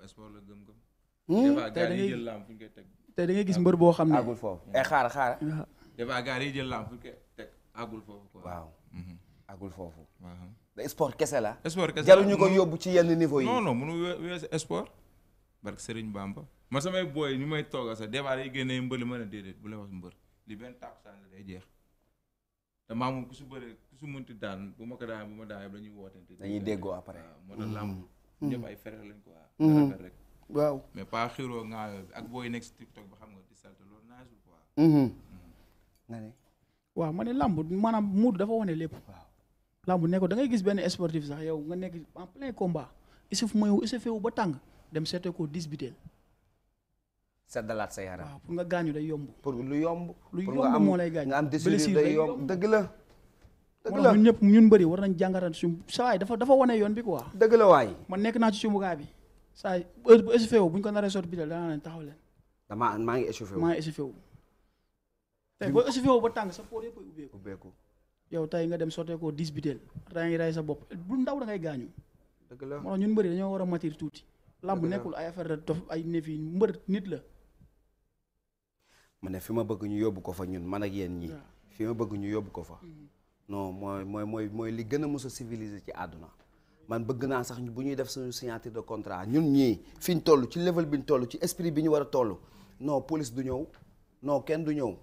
sport la gëm-gëm. des fois gars yi jël lamb fu ñu koy teg. te da ngay gis mbër boo xam ne àggul foofu xaar. des fois gars yi jël lamb fu ñu koy teg àggul foofu quoi. waaw. àggul foofu. waaw. da sport kese la. sport kese jaruñu ko yóbbu ci yenn niveau yi. non non mënu weesu sport. barke Serigne Bamba. man samay booy ñu may toogal sax des fois day génnee mbëli ma ne déedéet bu leen wax mbër li benn tàkkusaan la day jeex. te maa moom ku su bëree ku su mënti daan bu ma ko daan bu ma daan dañuy wootante. dañuy déggoo après. moo tax lamb ñëpp ay frère lañ quoi. rek. waaw mais pas xiroo ngaayoo bi ak booy nekk si TikTok ba xam nga di salte loolu naa su quoi. nga ne. waaw ma ne lamb maanaam Modou dafa wane lépp. waaw lamb ne ko da ngay gis benn sportif sax yow nga nekk en plein combat échauffé wu ba tàng dem seete ko 10 biteel. seddalaat sa yaram. waaw pour nga gaañu day yomb. pour lu yomb. lu pour yomb moo lay gaañ. nga am déchirure day yomb dëgg la. dëgg la ñun ñëpp ñun bëri war nañ jàngatal suñu saa waay dafa wane yoon bi quoi. dëgg la waay. man nekk naa ci sumbukaay bi saa yi heure bu échauffé wu bu ñu ko naree sotti biteel danaa leen taxaw leen. maa ngi échauffé wu. maa ngi échauffé wu. tey boo échauffé wu ba tàng sa poor yëpp ay ubbeeku. yow tey nga dem sottee ko 10 biteel daa ngi ray sa bopp bu ndaw da ngay gaañu. dëgg la moo tax ñun bëri dañoo war a matir tuuti. lamb nekkul ay affaire de dof ay neef yi mbër nit la. ma ne fi ma bëgg ñu yóbbu ko fa ñun man ak yéen ñii. fi ma bëgg ñu yóbbu ko fa. non mooy li gën a mos a civilisé ci àdduna. man bëgg naa sax bu ñuy def suñu signature de contrat ñun ñii fi ñu toll ci level bi ñu toll ci esprit bi ñu war a toll non police du ñëw non kenn du ñëw.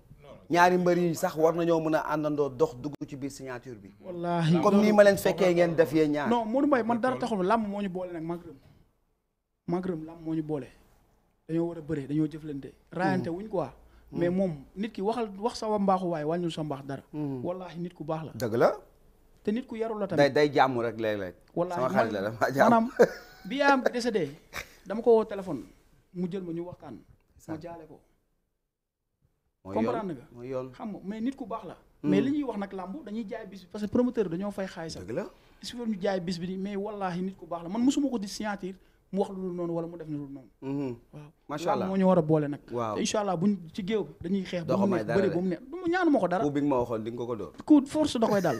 ñaari mbër yi sax war nañoo mën a àndandoo dox dugg ci biir signature bi. wallaahi comme nii ma leen fekkee ngeen def yee ñaar. non Modou Mbaye man dara taxul lamb moo ñu boole nag magrëm lamb moo ñu boole dañoo war a bëre dañoo jëflante raayante wuñ quoi. mais moom nit ki wax sa mbaaxu waaye wàññul sa mbaax dara. wallaahi nit ku baax la. dëgg la. te nit ku yarul la tamit. day jàmm rek léeg-léeg. wallaahi sama xarit la dama jàmm maanaam bi yaayam décédé dama ko woo téléphone mu jël ma ñu waxtaan. ma jaale ko. comprendre nga mooy yoon xam nga mais nit ku baax la. mais li ñuy wax nag làmb dañuy jaay bis bi parce que promoteur dañoo fay xaalis. dëgg la il faut ñu jaay bis bi mais wallaahi nit ku baax la man mosuma ko di signature mu wax lu dul noonu wala mu def lu dul noonu. waaw macha allah moo ñu war a boole nag. waaw te incha allah buñ ci géew bi dañuy xeex. doo ko may dara bëri ba mu ne du ñaanu ma ko dara. ku bi nga ma waxoon di nga ko dóor. coup force da koy dal.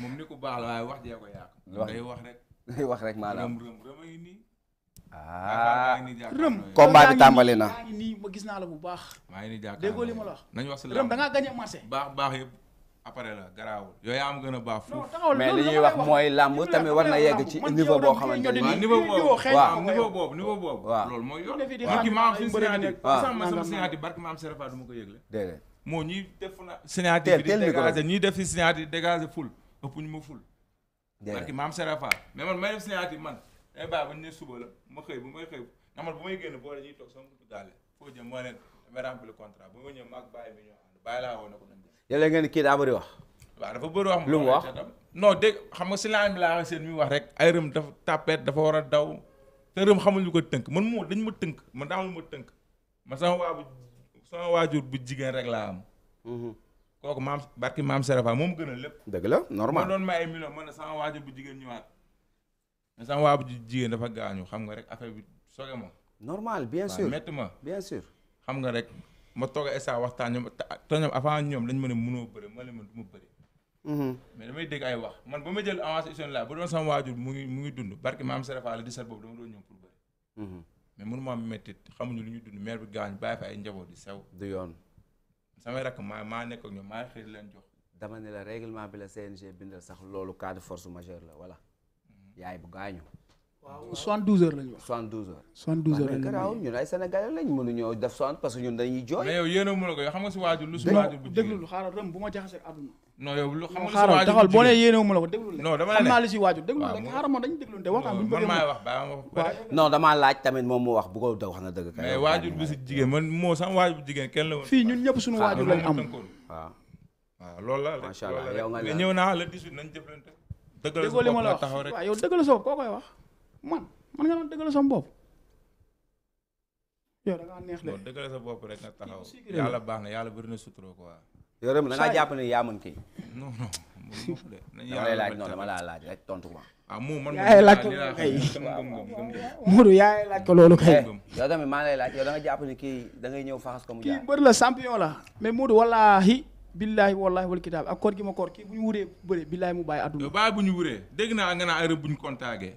moom ni ku baax la waaye wax jee ko yàq. day wax rek. day wax rek maanaam. rëm a ngi nii. rëm combat bi tàmbali na. maa ngi nii ma gis naa la bu baax. maa ngi nii jàkkaarloo déggoo li ma la wax. nañu wax si rëm da ngaa gagné marché. baax yëpp après la garaawul. yooyu yaa am gën a baax non mais li ñuy wax mooy làmb tamit war na yegg ci niveau boo xamante ne niveau boobu waaw loolu mooy yoon. di barki maam suñu signature waaw ma sama signature barki maam Serapha du ma ko yëgle. déedéet moo ñuy def na signature bi di dégager ñuy def si signature dégager ful ëpp ñu ma ful. barki maam Serapha mais man may def signature man day bàyyi ba ñu ne suba la ma xëy bu may xëy nga man bu may génn boo dañuy toog sama buntu gaale foo jëm moo leen damay remplir contrat bu ma ñëw maag bàyyi mi ñoo ànd bàyyi laa woon na ko nañ yàlla ngeen kii daa bëri wax. waaw dafa bëri wax. lu mu wax non dégg xam nga si laan bi laa seen mi wax rek ay rëm dafa tàppeet dafa war a daw te rëm xamul lu ko tënk man moo dañ ma tënk man daa lu ma tënk man sama waajur bu jigéen rek laa am. kooku maam barki maam Serapha moom gën a lépp. dëgg la normal ma doon may ay millions man ne sama waajur bu jigéen ñëwaat mais sama waajur bu jigéen dafa gaañu xam nga rek affaire bi soge ma. normal bien sûr métti ma bien sûr. xam nga rek ma toog a esa waxtaan ñoom te ñoom avant ñoom lañ ma ne mënoo bëri ma leen man du ma bëri. mais damay dégg ay wax man ba ma jël avance émission la ba doon sama waajur mu ngi dund barki maam Serapha la di sat boobu dama doon ñëw pour bëri. mais mënu ma am méttit xamuñu lu ñu dund maire bi gaañ bàyyi fa ay njaboot di sew. du yoon. samay rakk maa nekk ak ñoom maa xëy leen jox. dama ne la règlement bi la CNG bindal sax loolu cas de force majeure la voilà. yaay bu gaañu. waaw 72 heures lañu wax. 72 heures. 72 heures lañu garaaw ñun ay sénégalais lañ mënuñoo def 60 parce que ñun dañuy jooy. mais yow yéen a mën a ko yow xam nga si waajur lu si waajur bu jigéen déglul xaaral rëm bu ma jaxasee ak àdduna. non yow lu xam nga si xaaral waajur taxal bu boo nee jigéen yéene wu ma la ko déglul non dama la xam ne naa li si waajur déglul waaw rek xaaral ma dañu déglul te waxtaan bu ñu man bëggee maay wax bàyyi ma wax pare non damaa laaj tamit moom mu wax bu ko da wax na dëgg. mais waajur bu si jigéen man moo sama waajur bu jigéen kenn la woon fii ñun ñëpp suñu waajur lañ am. waaw waaw loolu la macha allah yow nga mais ñëw naa le 18 nañ jëflante dëggal déggoo li ma la wax taxaw rek waaw yow dëggal sa bopp koo koy wax man nga naan dëggal sama bopp yow da ngaa neex de. dëggal sa bopp rek nga taxaw yàlla baax na yàlla bëri na sutura quoi. yow rek da ngaa jàpp ne yaa mën kii. non non dama lay laaj non dama laa laaj rek tontu ko. ah moom man yaay laaj ko loolu kay Modou yaay laaj ko loolu kay. yow tamit maa lay laaj yow da nga jàpp ne kii da ngay ñëw faxas ko mu jaar. kii mbër la champion la mais Modou wallaahi billaahi wallaahi wal kitaab ak koor gi ma koor kii bu ñu wuree bëre billaahi mu bàyyi àdduna. yow bàyyi bu ñu wuree dégg naa nga naa ay rëbb bu ñu contacté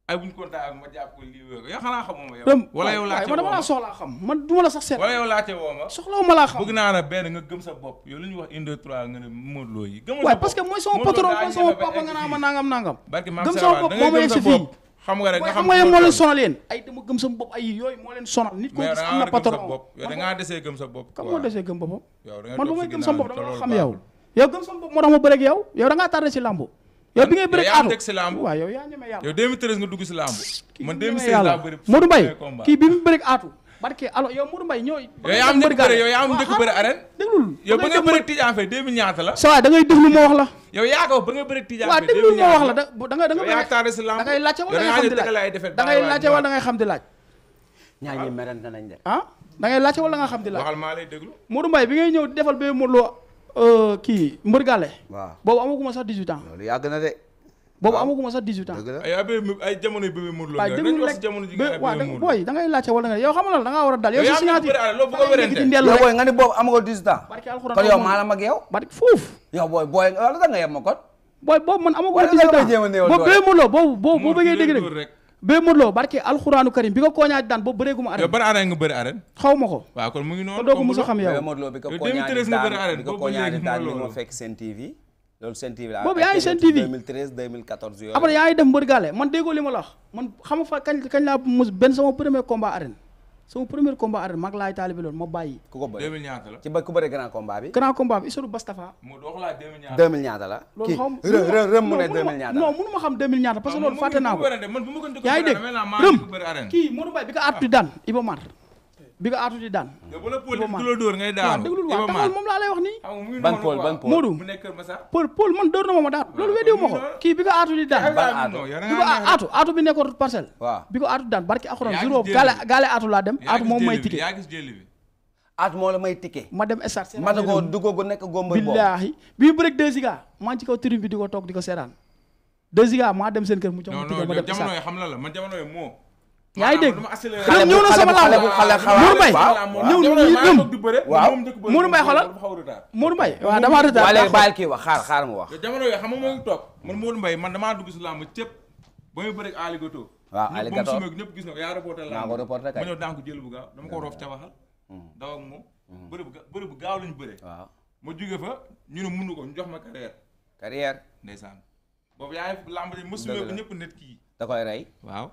ay buñ kontaan ak ma jàpp ko lii wéy ko yow xanaa xamoo ma yow. wala yow laajte woo ma dama la soxlaa xam man du ma la sax seet. wala yow laajte woo ma. soxlawu ma laa xam bëgg naa la benn nga gëm sa bopp yow lu ñuy wax 1 2 3 nga ne Modou Lo yi. gëmal sa bopp waaye parce que mooy sama patron mooy sama papa nga naa ma nangam. barke maam gëm sama bopp moo ma yegg si fii. xam nga rek nga xam moo leen sonal yéen ay dama gëm sama bopp ay yooyu moo leen sonal nit ko gis am na patron yow da ngaa desee gëm sa bopp. kam moo desee gëm boppam man ba may gëm sama bopp dama xam yow gëm sama bopp moo tax ma bëreeg yow da ngaa tardé si lambu yow bi ngay bëreeg aatu waaw yow yaa ñeme yàlla yow 2013 nga dugg si lambu man 2016 laa bëri Modou Mbaye kii bi mu bëreeg aatu barke alors yow Modou Mbaye ñooy yow yaa am njëkk bëri arène déglul yow ba nga bëreeg Tidiane Faye 2000 ñaata la sa waay da ngay déglu ma wax la yow yaa ko ba nga bëreeg Tidiane Faye waaw déglul ma wax la da nga yaa tardé si lambu da ngay laajte wala da ngay laajte wala da ngay xam di laaj ñaa ñi merante nañ de ah da ngay laajte wala nga xam di laaj waxal maa lay déglu Modou Mbaye bi ngay ñëw di defal ba Modou Lo kii mbër gàlle waaw boobu amaguma sax 18 ans loolu yàgg na de boobu amaguma sax 18 ans ay jamono yu bébé Modou Lo waaye déglu wax jamono ji nga waaw booy da ngay laajte wala nga yow xam nga da ngaa war a dal yow si signature loo bëgg a wérante yow booy nga ni boobu amagoo 18 ans barki alxuraan kon yow maa la mag yow barki fuuf yow booy wala da nga yem ma kon booy boobu man amaguma 18 ans boobu bébé Modou Lo boobu boo bëggee dégg rek bébé Modou Lo barki alxuraanu karim bi ko kooñaa daan boobu bëreeguma arène yow ban arène nga bëri arène xaw ma ko waaw kon mu ngi noonu doo ko mos a xam yow bébé Modou Lo bi ko kooñaa daan li ma fekk Sen TV loolu Sen TV la boobu yaa ngi Sen TV 2013 2014 yooyu après yaa ngi dem mbër gàlle man déggoo li ma la wax man xam nga fa kañ laa mos benn sama premier combat arène mag laay taalibi loolu ma bàyyi ku ko bëri 2000 ñaata la ci ku bëri grand combat bi grand combat bi Issoudou Bastafa mu dox la 2000 ñaata la loolu xaw ma rëm mu ne 2000 ñaata non mënu ma xam 2000 ñaata parce que loolu fàtte naa ko yaa ngi dégg rëm kii Modou Mbaye bi ko aatu di daan Iba Mar bi ko aatu di daan bu la Paul du la dóor ngay daanu déglul waaw taxawal moom laa lay wax nii ban Paul Modou mu nekk Kër Massar Paul man dóor na ma daan loolu weddiwu ma ko kii bi ko aatu di daan bi ko aatu bi nekkoon parcelle waaw bi ko aatu di daan barki alxuraan jour boobu gaale aatu laa dem aatu moom may ticket yaa gis jëli bi aatu moo la may ticket ma dem stade ma dugoo dugoo nekk góombal boobu billaahi bi mu bëreeg 2 Ziga maa ngi ci kaw tribune bi di ko toog di ko seetaan 2 Ziga maa dem seen kër mu jox ma ticket ma dem jamono yi xam la la man jamono yi moo yaa ngi dégg ñëw na sama lamb Modou Mbaye ñëw ñëm Modou Mbaye xoolal Modou Mbaye waaw damaa retard waa léegi bàyyil kii wax xaar mu wax jamono yoo xam nga moo ngi toog man Modou Mbaye man damaa dugg si lamb cëpp ba muy bëri ak Aligato waaw Aligato ñëpp gis na ko yaa reporté lamb maa ko reporté kay ma ñëw daan ko jël bu gaaw dama ko roof ca waxal daw ak moom bëri bu gaaw lañu bëre waaw ma jóge fa ñu ne mënu ko ñu jox ma carrière ndeysaan boobu yaa ngi lamb ji ma sumee ko ñëpp net kii da koy rey waaw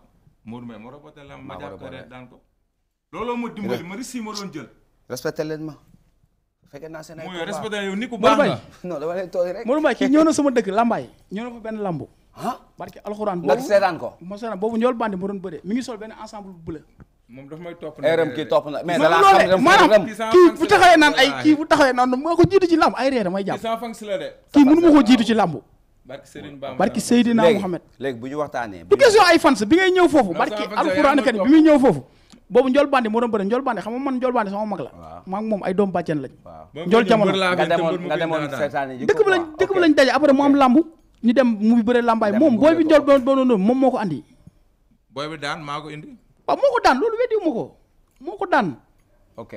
Modou Mbaye moo reporté lamb ma jàpp ko rek daan ko looloo ma dimbali ma risque ma doon jël respecté leen ma fekkee naa seen ay mooy respecté yow ni ku baax nga non dama lay tooy rek Modou Mbaye kii ñëw na sama dëkk Lambaay ñëw na fa benn lambu barki alxuraan nga seetaan ko ma seetaan boobu njool bandi ma doon bëre mi ngi sol benn ensemble bu bleu moom daf may topp rëm kii topp na mais maanaam kii bu taxawee naan ay kii bu taxawee naan moo ko jiitu ci lamb ay reer damay jàpp kii mënu ma ko jiitu ci lamb barki Seydina Mohamed léegi bu ñu waxtaanee du question ay fans bi ngay ñëw foofu barki alxuraan kan bi muy ñëw foofu boobu njool bandi moo doon bëre njool bandi xam nga man njool bandi sama mag la maa ngi moom ay doom bàcceen lañ njool jamono nga demoon seetaan ji dëkk bi lañ daje après mu am lamb ñu dem mu bëre lambaay moom booy bi njool doon moom moo ko andi booy bi daan maa ko indi waaw moo ko daan loolu weddiwu ma ko moo ko daan ok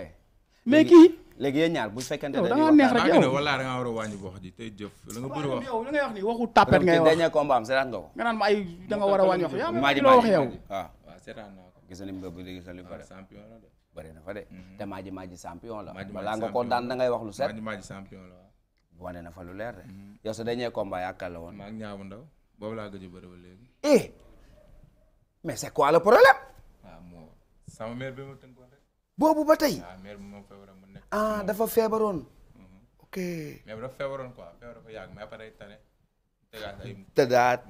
mais kii léegi yéen ñaar bu fekkente da nga neex rek yow wala da nga war a wàññi wax ji tey jëf la nga bëri wax yow li ngay wax ni waxu tapet ngay wax dernier combat am seetaan nga ko nga naan ma ay da nga war a wàññi wax yaa ma maaji loo wax yow waaw seetaan naa ko gis na ni mu bëgg gis na li bëri champion la de bëri na fa de te maaji champion la balaa nga ko daan da ngay wax lu set maaji champion la waaw wane na fa lu leer de yow sa dernier combat yaakaar la woon maa ngi ñaabu ndaw boobu laa gëj a bëri ba léegi mais c'est quoi le problème waaw moo sama mère bi ma tënkoon rek boobu ba tey waaw mère bi moom feebaroon mu nekk dafa feebaroon ok mais dafa feebaroon quoi feebar dafa yàgg mais après tane tegaat ay tëddaat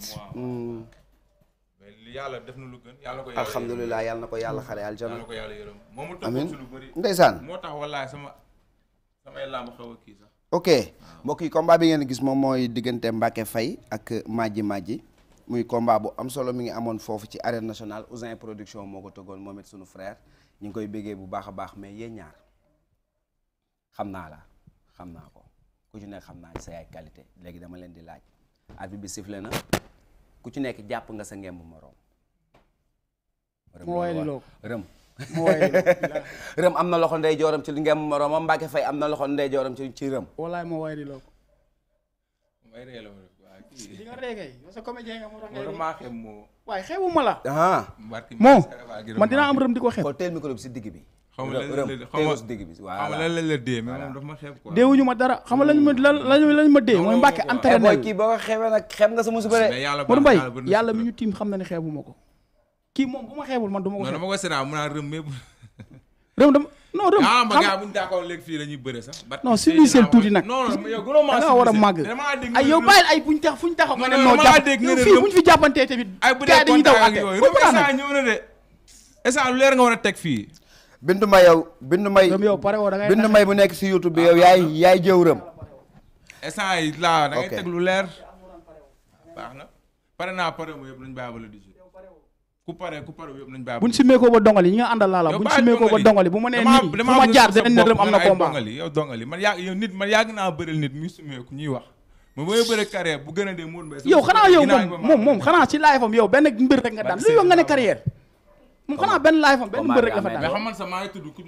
mais li yàlla def na lu gën yàlla ko alhamdulilah yàlla na ko yàlla xare aljana yàlla ko yàlla yërëm moom mu amiin topp si lu bëri ndeysaan moo tax wallaay samay làmb xaw a kii sax ok mbokk yi combat bi ngeen gis moom mooy diggante Mbacké Faye ak Madji muy combat bu am solo mi ngi amoon foofu ci arène nationale Ousin production moo ko tëggoon moom it sunu frère ñu ngi koy béggee bu baax a baax mais yéen ñaar xam naa ko ku ci nekk xam naa sa ay qualité léegi dama leen di laaj arbitre bi sifflé na ku ci nekk jàpp nga sa ngemb moroom rëm am na loxo ndey jooram ci ngemb moroomam Mbacké Faye am na loxo ndey jooram ci rëm wallaay moo waay di loo ko di nga reegay parce que comédien nga moo tax moo maa xeeb moo. waaye xeebuma la. barki moo man dinaa am rëm di ko xeeb. xool teel micro bi si digg bi. xaw ma lan si digg bi xaw ma lan la dee mais moom dafa ma xeeb quoi. deewuñu ma dara xam nga lañ ma dee mooy Mbàkke entraîné booy kii boo ko xeebee nag xeeb nga sa musiba de. Modou Mbaye yàlla mi ñu tiim xam na ne xeebuma ko kii moom bu ma xeebul man du ma ko xeeb. non dama ko sénaa mu naan rëm mais. rëm dama non rëm. ah ma gars bu ñu d'accord léegi fii dañuy bëre sax. non civilisé tuuti nag. non non yow gënoo maa da nga war a màgg. ay yow bàyyil ay buñ taxaw nga ne noo jàpp yow fii buñ fi jàppantee tamit. ay bu dee contact ak yooyu rëm instant ñëw na de. instant lu leer nga war a teg fii. Bintu Mbaye yow Bintu Mbaye yow pare woo da ngay Bintu Mbaye bu nekk si YouTube bi yow yaay jëw rëm. instant yi laa da ngay teg lu leer. baax na pare naa pare mu yëpp nañ bàyyi ba le 18. ku pare yëpp nañ bàyyi. buñ simee ko ba dongali ñi nga àndal laa la buñ simee ko ba dongali bu ma nee nii fu ma jaar danañ ne rëm am na combat. yow dongali man yàgg naa bëril nit muy simee ku ñuy wax. ma booy bëre carrière bu gën a dee Modou Mbaye. yow xanaa yow moom xanaa ci laay fam yow benn mbir rek nga daan lu yow nga ne carrière moom xanaa benn laay fam benn mbër rek la fa daan. mais xam man sax maa ngi tudd ku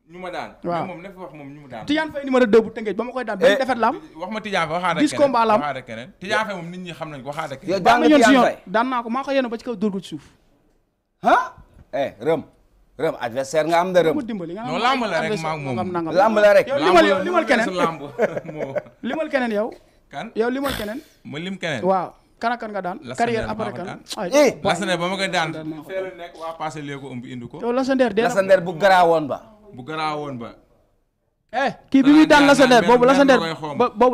ñu ma daan. waaw mais moom ne fa wax moom ñu mu daan. Tidiane Faye numéro 2 bu Tëngéej ba ma koy daan benn defet la am. wax ma Tidiane Faye waxaat ak keneen 10 combat la am waxaat ak keneen Tidiane Faye moom nit ñi xam nañ ko waxaat ak keneen. yow daan nga Tidiane Faye daan naa ko maa ko yéene ba ci kaw dóor ko ci suuf. rëm adversaire nga am da rëm. mu dimbali nga non lamb la rek maa moom lamb la rek. yow limal keneen limal keneen yow. kan yow limal keneen. ma lim keneen. waaw kan nga daan. carrière après kan Lasander ba ma koy daan. fee la nekk waa passé léegi ko ëmb indi ko. yow Lasander bu garaawoon ba. kii bi muy daan Lasander boobu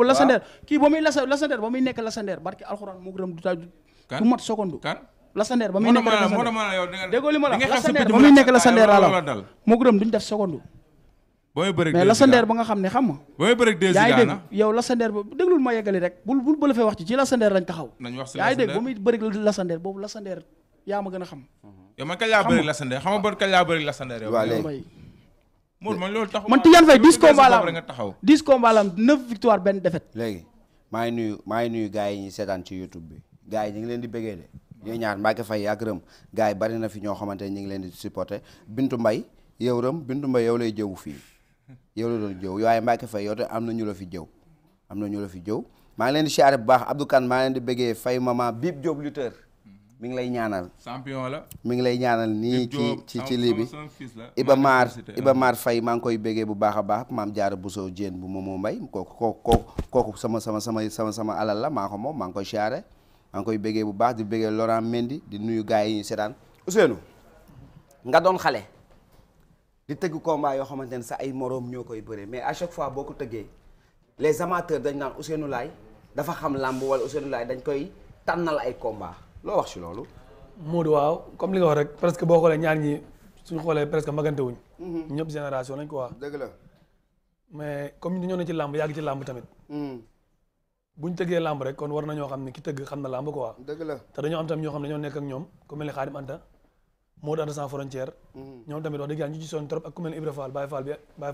Lasander kii ba muy Lasander ba muy nekk Lasander barki alxuraan mu gërëm du mat seconde. Lasander ba muy nekk Lasander déggoo li ma la Lasander ba muy nekk Lasander la mu gërëm duñ def seconde. mais Lasander ba nga xam ne xam nga. ba may bëreeg deux yaa ngi dégg yow Lasander ba déglul ma yeggali rek bul bële fee wax ci Lasander lañ taxaw. nañ wax si yaa ngi dégg ba muy bëreeg Lasander boobu Lasander yaa ma gën a xam. yow man kañ laa bëreeg Lasander xam nga ba kañ laa bëreeg Lasander yow. waaw léegi man loolu taxaw man Tidiane Faye 10 combats la am 10 combats la am 9 victoire benn défaite. léegi maa ngi nuyu gars yi ñu seetaan ci YouTube bi gars yi ñu ngi leen di bëggee de ñooy ñaar Mbacke Faye ak Rëm gars yi bari na fi ñoo xamante ne ñu ngi leen di supporter Bintu Mbaye yow Rëm Bintu Mbaye yow lay jëw fii yow la doon jëw waaye Mbacke Faye yow te am na ñu la fi jëw maa ngi leen di siyaare bu baax Abdou Kane maa ngi leen di bëggee Faye Mama Bib Diop lutteur mi ngi lay ñaanal champion la mi ngi lay ñaanal nii ci lii bi Iba Mar Faye maa ngi koy bëggee bu baax a baax maam Jaara Bousso Diène bu Momo Mbaye kooku sama alal la maa ko moom maa ngi koy siyaare maa ngi koy bëggee bu baax di bëggee Laurent Mendy di nuyu gars yi ñu seetaan Ousseynou nga doon xale di tëgg combat yoo xamante ne sa ay moroom ñoo koy bëree mais à chaque fois boo ko tëggee les amateurs dañ naan Ousseynou Laye dafa xam làmb wala Ousseynou Laye dañ koy tànnal ay combat loo wax ci loolu. Modou waaw comme li nga wax rek presque boo xoolee ñaar ñi suñu xoolee presque magante wuñ. ñëpp génération lañ ko wax. dëgg la. mais comme ñu ñëw na ci làmb yàgg ci làmb tamit. buñ tëggee làmb rek kon war na ñoo xam ne ki tëgg xam na làmb quoi. dëgg la te dañoo am tam ñoo xam ne ñoo nekk ak ñoom ku mel ni Khadim Anta Modou Anta sans frontière. ñoom tamit wax dëgg yàlla ñu ci sonn trop ak ku mel ni Ibra Fall Baye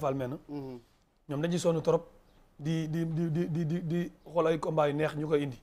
Fall menn ñoom dañ ci sonn trop di xool ay combat yu neex ñu koy indi.